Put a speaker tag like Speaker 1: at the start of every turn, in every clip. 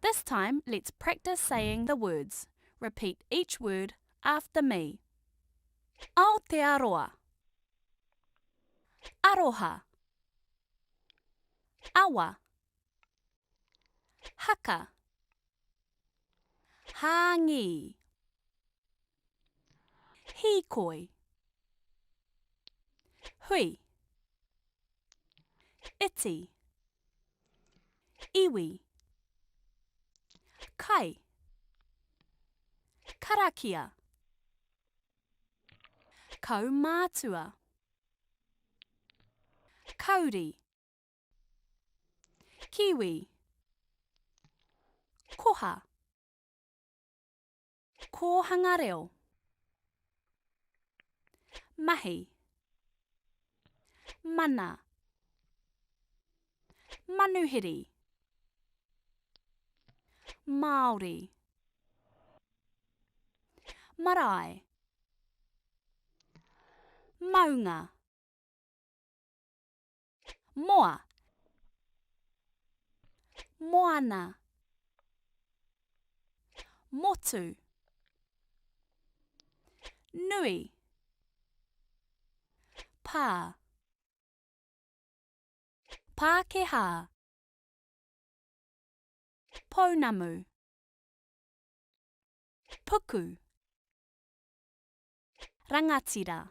Speaker 1: This time, let's practice saying the words. Repeat each word after me. Aotearoa Aroha Awa Haka Hāngī Hīkoi Hui Iti Iwi Kai Karakia Kaumātua Kauri Kiwi Koha Kōhanga reo Mahi Mana Manuhiri Māori Marae Maunga Moa Moana Motu Nui Pā Pākehā Pounamu Puku Rangatira.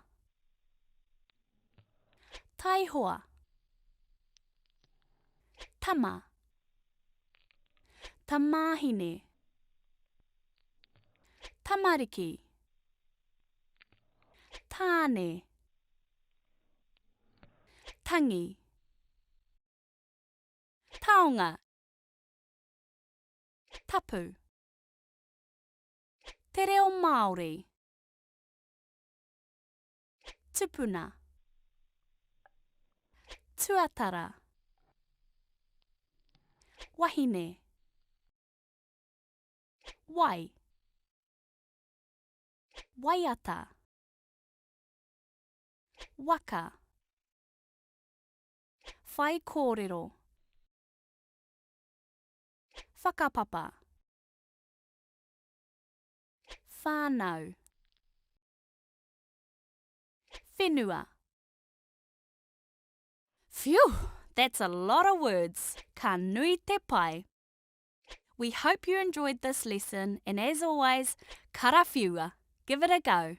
Speaker 1: Taihoa. Tama. Tamāhine. Tamariki. Tāne. Tangi. Taonga. Tapu. Te reo Māori. Tupuna. Tuatara. Wahine. Wai. Waiata. Waka. Whaikōrero. Whakapapa. Whānau. Whenua. Phew! That's a lot of words. Ka nui te pai. We hope you enjoyed this lesson and as always, karawhiua! Give it a go.